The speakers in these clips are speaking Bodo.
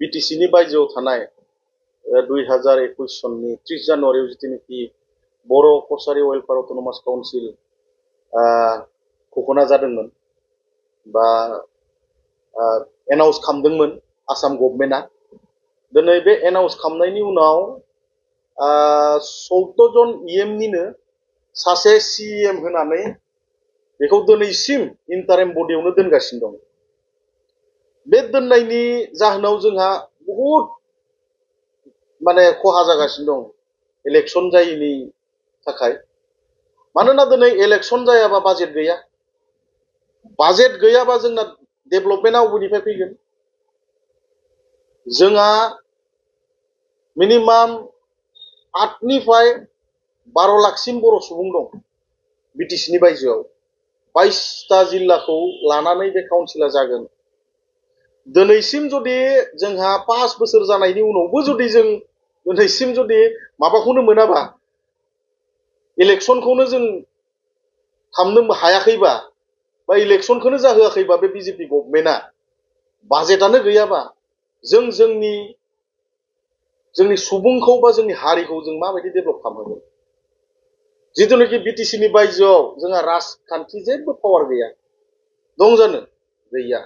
बिटिसिनि बायजोआव थानाय 2021 सननि 30 जानुवारियाव जितुनिखि बर' कसारि वेलफेयार अट'नमास काउन्सिल घोषणा जादोंमोन बा एनाउन्स खालामदोंमोन आसाम गभर्नमेन्टआ दिनै बे एनाउन्स खालामनायनि उनाव 14 जन इएमनिनो सासे सिएम होनानै बेखौ दिनैसिम इन्टारिम बडियावनो दोनगासिनो दं। बे दोननायनि जाहोनाव जोंहा बहुद माने खहा जागासिनो दं इलेक्शन जायैनि थाखाय। मानोना दिनै इलेक्शन जायाबा बाजेट गैया, बाजेट गैयाबा जोंना डेभेलपमेन्टआ बबेनिफ्राय फैगोन? जोंहा मिनिमाम 8 निफ्राय 12 लाखसिम बर' सुबुं दं बिटिसिनि बायजोआव। 22टा जिल्लाखौ लानानै बे काउन्सिला जागोन। दिनैसिम जुदि जोंहा 5 बोसोर जानायनि उनावबो जुदि जों दिनैसिम जुदि माबाखौनो मोनाबा, इलेक्शनखौनो जों खालामनो हायाखैबा बा इलेक्शनखौनो जाहोआखैबा बे बिजेपि गभर्नमेन्टआ, बाजेटआनो गैयाबा जों जोंनि सुबुंखौ बा जोंनि हारिखौ जों माबायदि डेभेलप खालामहोगोन? जिथुनाखि बिटिसिनि बायजोआव जोंहा राजखान्थि जेबो पावार गैया, दं जानो? गैया।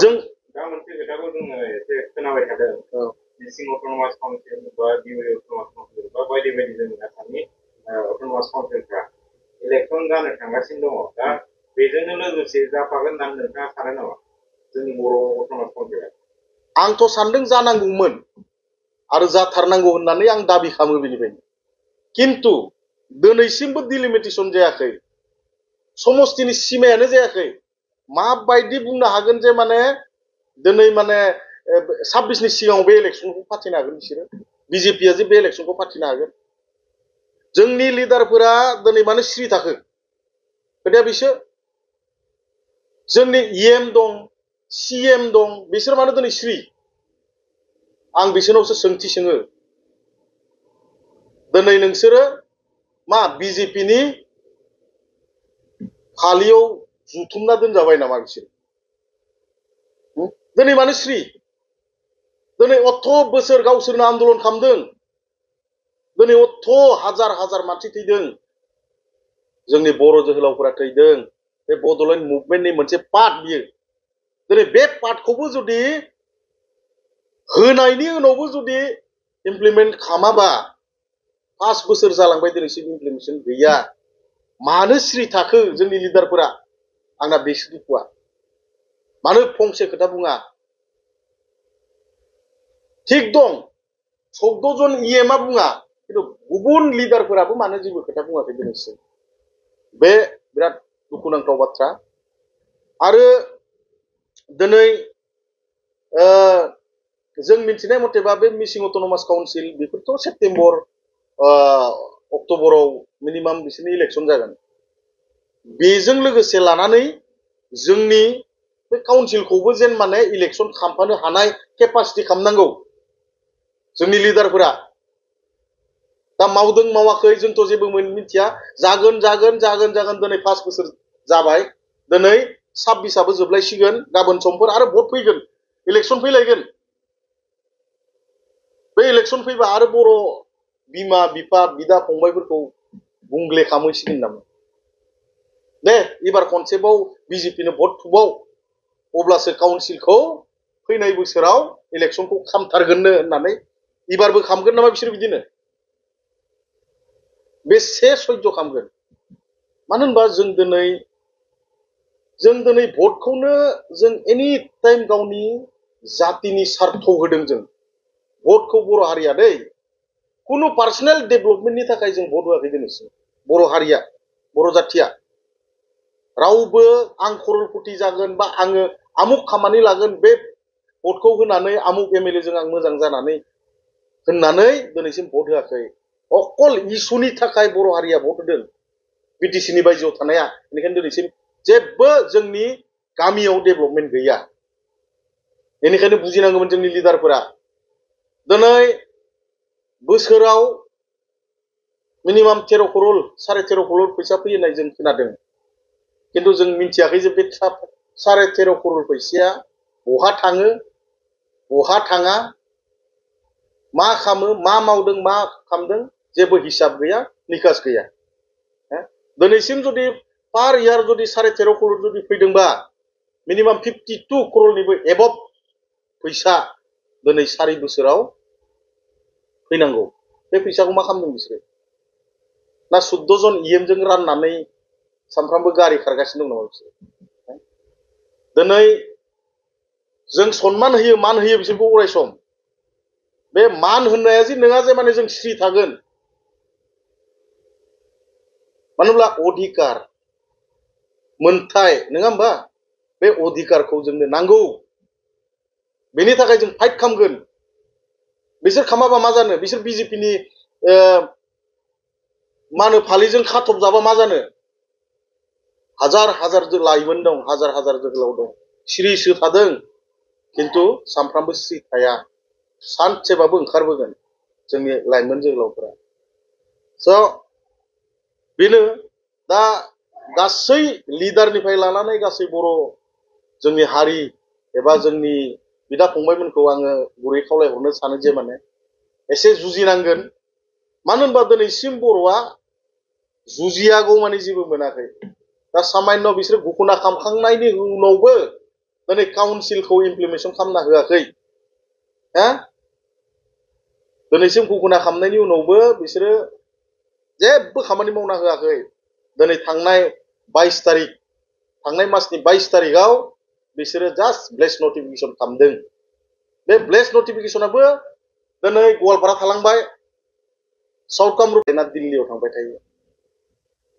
जों दा मोनसे खोथाखौ जोङो एसे खोनाबाय थादों, मिसिं अट'नमास काउन्सिल बा दिउरि अट'नमास काउन्सिल बा बायदि बायदि जोंनि आसामनि अट'नमास काउन्सिलफ्रा इलेक्शन जानो थांगासिनो दङ। दा बेजोंनो लोगोसे जाफागोन होननानै नोंथाङा सानो नामा जोंनि बर' अट'नमास काउन्सिला? आंथ' सानदों जानांगौमोन आरो जाथारनांगौ होननानै आं दाबि खालामो बेनिफ्रायनो। किन्तु दिनैसिमबो डिलिमिटेसन जायाखै, समस्तिनि सिमायानो जायाखै। माबायदि बुंनो हागोन जे माने दिनै माने 26नि सिगाङाव बे इलेक्शनखौ फाथिनो हागोन बिसोरो? बिजेपिया जे बे इलेक्शनखौ फाथिनो हागोन? जोंनि लिडारफोरा दिनै मानो सिरि थाखो? खोथाया बिसोर जोंनि इएम दं, सिएम दं, बिसोर मानो दिनै सिरि? आं बिसोरनावसो सोंथि सोङो। दिनै नोंसोरो मा बिजेपिनि फालियाव जुथुमना दोनजाबाय नामा बिसोर? दिनै मानो सिरि? दिनै 18 बोसोर गावसोरनो आन्दलन खालामदों, दिनै 18 हाजार हाजार मानसि थैदों, जोंनि बर' जोहोलावफोरा थैदों। बे बड'लेण्ड मुभमेन्टनि मोनसे पार्ट बियो। दिनै बे पार्टखौबो जुदि होनायनि उनावबो जुदि इमप्लिमेन्ट खालामाबा, 5 बोसोर जालांबाय दिनैसिम इमप्लिमेन्टेसन गैया। मानो सिरि थाखो जोंनि लिडारफोरा? आंना बेसो दुखुआ। मानो फंसे खोथा बुङा? थिग दं, 14 जन इएमआ बुङा, खिन्थु गुबुन लिडारफोराबो मानो जेबो खोथा बुङाखै दिनैसिम? बे बिराद दुखुनांथाव बाथ्रा। आरो दिनै जों मिथिनाय मथेबा बे मिसिं अट'नमास काउन्सिल बेफोरथ' सेप्तेम्बर अक्ट'बराव मिनिमाम बिसोरनि इलेक्शन जागोन। बेजों लोगोसे लानानै जोंनि बे काउन्सिलखौबो जेन माने इलेक्शन खालामफानो हानाय केपासिटि खालामनांगौ जोंनि लिडारफोरा। दा मावदों मावाखै जोंथ' जेबो मिथिया। जागोन जागोन जागोन जागोन दिनै 5 बोसोर जाबाय, दिनै 26आबो जोबलायसिगोन, गाबोन समफोर आरो भट फैगोन, इलेक्शन फैलायगोन। बे इलेक्शन फैबा आरो बर' बिमा बिफा बिदा फंबायफोरखौ गुंग्ले खालामहैसिगोन नामा? दे एबार खनसेबाव बिजेपिनो भट थुबाव, अब्लासो काउन्सिलखौ फैनाय बोसोराव इलेक्शनखौ खामथारगोननो होननानै एबारबो खालामगोन नामा बिसोर बिदिनो? बेसे सैज्य खालामगोन? मानो होनबा जों दिनै भटखौनो जों एनि टाइम गावनि जातिनि सार्थ होदों। जों भटखौ बर' हारिया दै खुनु पार्सनेल डेभेलपमेन्टनि थाखाय जों भट होआखै दिनैसिम। बर' हारिया, बर' जातिया रावबो आं खरलपति जागोन बा आङो आमुक खामानि लागोन बे भटखौ होनानै आमुक एमएलएजों आं मोजां जानानै होननानै दिनैसिम भट होआखै। अकल इसुनि थाखाय बर' हारिया भट होदों बिटिसिनि बायजोआव थानाया। बेनिखायनो दिनैसिम जेबो जोंनि गामियाव डेभेलपमेन्ट गैया। बेनिखायनो बुजिनांगौमोन जोंनि लिडारफोरा। दिनै बोसोराव मिनिमाम 13 करोड़ 13.5 करोड़ फैसा फैयो होननाय जों खोनादों, किन्तु जों मिथियाखै जे बे 13.5 करोड़ फैसाया बहा थाङो, बहा थाङा मा खालामो मा मावदों मा खालामदों जेबो हिसाब गैया निकास गैया दिनैसिम जुदि पार इयार जुदि 13.5 करोड़ जुदि फैदोंबा मिनिमाम 52 करोड़निबो एबभ फैसा दिनै 4 बोसोराव फैनांगौ बे फैसाखौ मा खालामदों बिसोरो ना 14 जन इएमजों राननानै सानफ्रामबो गारि खारगासिनो दं नामा बिसोरो दिनै जों सनमान होयो मान होयो बिसोरखौ अराय सम बे मान होननाया जे नङा जे माने जों स्रि थागोन मानो होनब्ला अधिकार मोनथाय नङा होमबा बे अधिकारखौ जोंनो नांगौ बेनि थाखाय जों फाइट खालामगोन बिसोर खामाबा मा जानो बिसोर बिजेपिनि मा होनो फालिजों खाथब जाबा मा जानो हाजार हाजार लाइमोन दं हाजार हाजार जोहोलाव दं सिरिसो थादों खिन्थु सानफ्रामबो स्रि थाया सानसेबाबो ओंखारबोगोन जोंनि लाइमोन जोहोलावफोरा स' बेनो दा गासै लिडारनिफ्राय लानानै गासै बर' जोंनि हारि एबा जोंनि बिदा फंबायमोनखौ आङो गुरै खावलायहरनो सानो जे माने एसे जुजिनांगोन मानो होनबा दिनैसिम बर'आ जुजियागौ माने जेबो मोनाखै दा सामान्य बिसोर घोषणा खालामखांनायनि उनावबो दिनै काउन्सिलखौ इमप्लिमेन्टेसन खालामना होआखै दिनैसिम घोषणा खालामनायनि उनावबो बिसोरो जेबो खामानि मावना होआखै दिनै थांनाय 22 तारिख थांनाय मासनि 22 तारिखआव बिसोरो जास्ट ब्लेस नटिफिकेसन खालामदों बे ब्लेस नटिफिकेसनाबो दिनै गवालपारा थालांबाय साउथ कामरुप दिल्लीयाव थांबाय थायो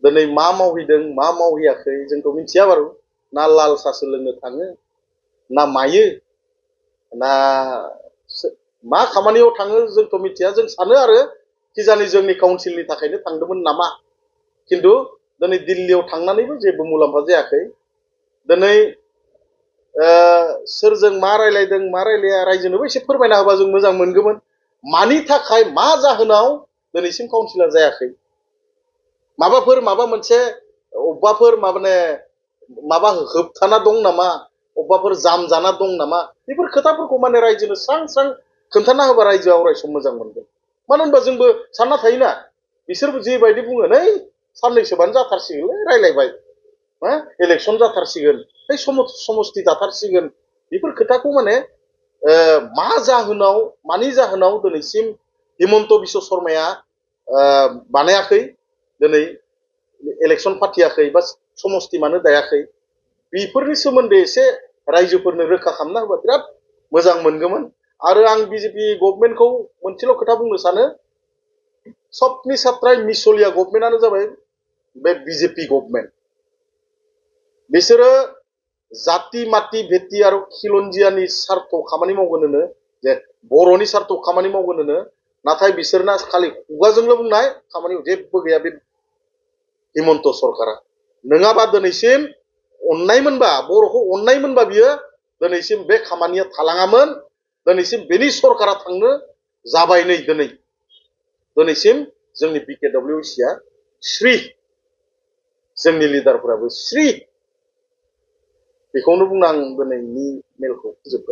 दिनै मा मावहैदों मा मावहैयाखै जोंथ' मिथिया बारु ना लाल सासो लोंनो थाङो ना मायो ना मा खामानियाव थाङो जोंथ' मिथिया जों सानो आरो किजानि जोंनि काउन्सिलनि थाखायनो थांदोंमोन नामा खिन्थु दिनै दिल्लीयाव थांनानैबो जेबो मुलाम्फा जायाखै दिनै सोरजों मा रायलायदों मा रायलाया रायजोनोबो एसे फोरमायना होबा जों मोजां मोनगौमोन मानि थाखाय मा जाहोनाव दिनैसिम काउन्सिलर जायाखै माबा मोनसे अबेबाफोर माबा होबथाना दं नामा अबेबाफोर जाम जाना दं नामा बेफोर खोथाफोरखौ माने रायजोनो स्रां स्रां खोन्थाना होबा रायजोआ अराय सम मोजां मोनगोन मानो होनबा जोंबो सानना थायोना बिसोरबो जेबायदि बुङो नै साननैसोबानो जाथारसिगोनलै रायलायबाय इलेक्सन जाथारसिगोन बै समस्ति दाथारसिगोन बेफोर खोथाखौ माने मा जाहोनाव मानि जाहोनाव दिनैसिम हिमन्त बिश्व शर्माया बानायाखै दिनै इलेक्सन फाथियाखै बा समस्ति मानो दायाखै बेफोरनि सोमोन्दै एसे रायजोफोरनो रोखा खालामना होबा बिराद मोजां मोनगौमोन आरो आं बिजेपि गभर्नमेन्टखौ मोनसेल' खोथा बुंनो सानो सबनि सात्राय मिसलिया गभर्नमेन्टआनो जाबाय बे बिजेपि गभर्नमेन्ट बिसोरो जाति माति भेति आरो खिलन्जियानि सार्थ खामानि मावगोन होनो जे बर'नि सार्थ खामानि मावगोन होनो नाथाय बिसोरना खालि खुगाजोंल' बुंनाय खामानियाव जेबो गैया बे हिमन्त सरकारा नङाबा दिनैसिम अननायमोनबा बर'खौ अननायमोनबा बियो दिनैसिम बे खामानिया थालाङामोन दिनैसिम बेनि सरकारा थांनो जाबाय नै दिनैसिम जोंनि BKWCआ स्रि जोंनि लिडारफोराबो स्रि बेखौनो बुंना आं दिनैनि मेलखौ फोजोबबाय